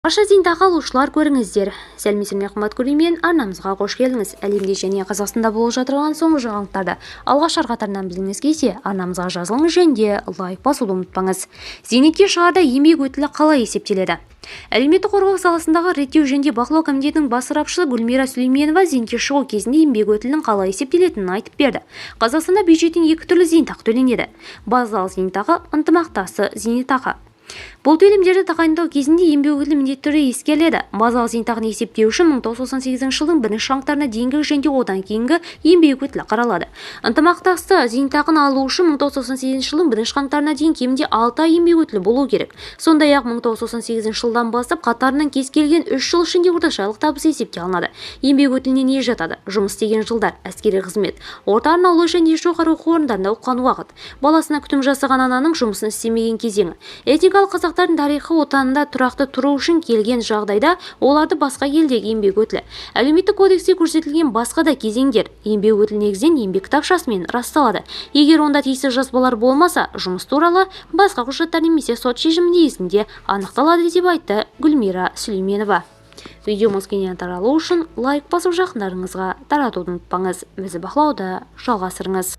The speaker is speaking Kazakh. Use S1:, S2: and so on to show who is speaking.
S1: Барша зейнетақы алушылар, көріңіздер! Сәлеметсіздер ме, қымбат көрермен! Арнамызға қош келдіңіз! Әлемде және Қазақстанда болып жатырған соңғы жаңалықтарды алғашқылар қатарынан білгіңіз келсе, арнамызға жазылыңыз және де лайк басуды ұмытпаңыз. Зейнетке шығарда еңбек өтілі қалай есептеледі? Әлеуметтік қорғау саласындағы реттеу және бақылау комитетінің бас сарапшысы Гүлмира Сүлейменова зейнетке шығу кезінде еңбек өтілінің қалай есептелетінін айтып берді. Қазақстанда бюджеттен екі түрлі зейнетақы төленеді: базалық зейнетақы, ынтымақтасы зейнетақы. Бұл төлемдерді тағайындау кезінде еңбек өтілі міндетті түрде ескеріледі. Базалық зейнетақыны есептеу үшін 1998 жылдың 1 қаңтарына дейінгі және одан кейінгі еңбек өтілі қаралады. Ынтымақтасты зейнетақыны алу үшін 1998 жылдың 1 қаңтарына дейін кемінде 6 ай еңбек өтілі болу керек. Сондай-ақ 1998 жылдан бастап қатарынан кез келген 3 жыл ішінде орташа айлық табысы есепке алынады. Еңбек өтіліне не жатады? Жұмыс істеген жылдар, әскери қызмет, орта арнаулы және жоғары оқу орындарында оқыған уақыт, баласына күтім жасаған ананың жұмысын істемеген кезеңі, этникалық қазақтардың тарихи отанында тұрақты тұру үшін келген жағдайда оларды басқа елдегі еңбек өтілі, әлеуметтік кодексте көрсетілген басқа да кезеңдер. Еңбек өтілі негізінен еңбек кітапшасымен расталады. Егер онда тиісті жазбалар болмаса, жұмыс туралы басқа құжаттар немесе сот шешімі негізінде анықталады, деп айтты Гүлмира Сүлейменова. Видеомыз кеңінен таралу үшін лайк басып, жақындарыңызға таратуды ұмытпаңыз. Бізді бақылауды жалғастырыңыз.